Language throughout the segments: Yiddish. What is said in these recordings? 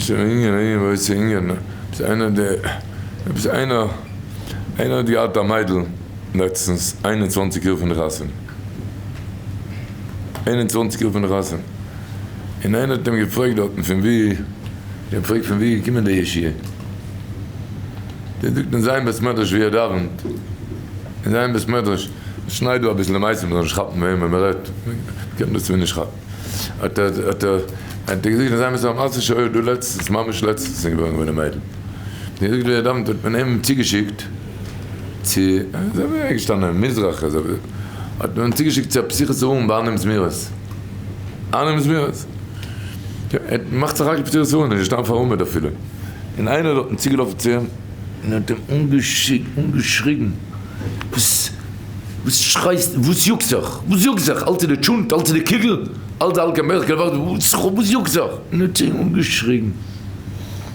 נישט אין ענין, ענין וואס איז ענין, עפעס איינער די, עפעס איינער, איינער האט געהאט א מיידל לעצטנס 21 יאר פון די חתונה, 21 יאר פון די חתונה, און איינער האט אים געפרעגט דארטן פון ווי, ער האט געפרעגט פון ווי איז געקומען די ישועה, דער זאגט אין זיין בית מדרש ווי ער דאווענט, אין זיין בית מדרש, שנייד דא אביסל די מעשה מ'זאל נישט כאפן וועמען מ'רעדט, מ'קען דאס נישט כאפן. האט ער האט ער האט ער געזאגט אין זיין מסמך מעשה שהיה דא לעצטנס ממש לעצטנס איז געווארן געווען א מיידל און געזאגט ווי ער דאווענט האט מען אים צוגעשיקט צו אזוי ווי ער איז געשטאנען אין מזרח אזוי ווי האט מען אים צוגעשיקט צו א פתיחת ארון ביי אנעים זמירות אנעים זמירות ער האט געמאכט זיך א פתיחת ארון איז געשטאנען פאר עמוד אפילו און איינער האט צוגעלאפן צו אים און האט אים אנגעשריגן וואס וואס שרייסט? וואס יאגסט זיך? וואס יאגסט זיך? אלץ איז די טשולנט, אלץ איז די קוגל, אלץ די אלקע מערקע, וואס וואס יאגסט זיך? און האט זיי אנגעשריגן. ער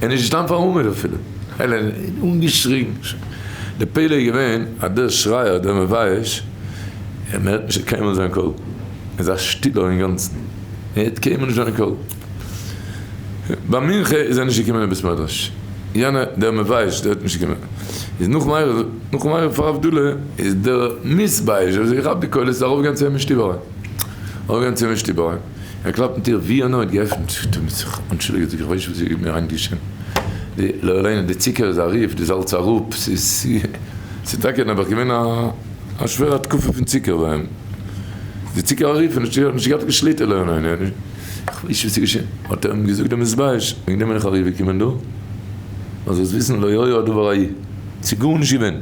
איז נישט געשטאנען פאר עמוד אפילו. ער האט אנגעשריגן. די פלא איז געווען אז דער שרייער, דער מבייש, מען הערט נישט קיינמאל זיין קול. ער איז א שטילער אינגאנצן. מען הערט קיינמאל נישט זיין קול. ביי מנחה איז ער נישט געקומען אין בית מדרש, יענער דער מבייש דער האט נישט געקומען, איז נאך מעריב, נאך מעריב פאר הבדלה איז דער מתבייש וואס האט געכאפט די קולות איז ארויף געגאנגען צו אים אין שטוב אריין, ארויף געגאנגען צו אים אין שטוב אריין, ער קלאפט אין טיר ווי יענער האט געעפנט, האט ער זיך אנטשולדיגט זאגט איך ווייס נישט וואס איז מיר היינט געשען, די לא עלינו די צוקער איז ארויף די זאלץ אראפ, ס'איז ס'איז טאקע נעבעך געווען א שווערע תקופה פון צוקער ביי אים, די צוקער ארויף און נישט געהאט קיין שליטה לא עלינו. איך ווייס נישט וואס איז געשען, האט ער אים געזאגט דער מתבייש, וועגן דעם בין איך ארויפגעקומען דא, אז זאלסט וויסן לא היה הדבר ההיא, ס'איז גארנישט געווען,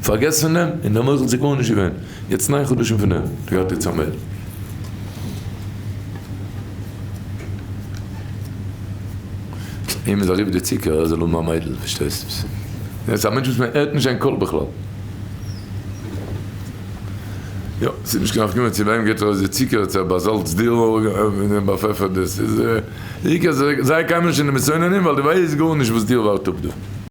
פארגעס פון דעם, און דער מוחל ס'איז גארנישט געווען, יעצט ניין חדשים פון דעם, האט געהאט יעצט א מיידל. אים איז אריבער די צוקער ער זאל האבן א מיידל, פארשטייסט? ער איז א מענטש וואס מען הערט נישט זיין קול בכלל. יא, ס'איז נישט קיין נפקא מינה צו וועם געבט ארויס די צוקער, צו ער באזאלצט דיר אדער באפעפערט דיר, ס'איז די עיקר זיי קיינמאל נישט אין די מסוננים ווייל דו ווייסט גארנישט וואס דיר ווארט אפ דא.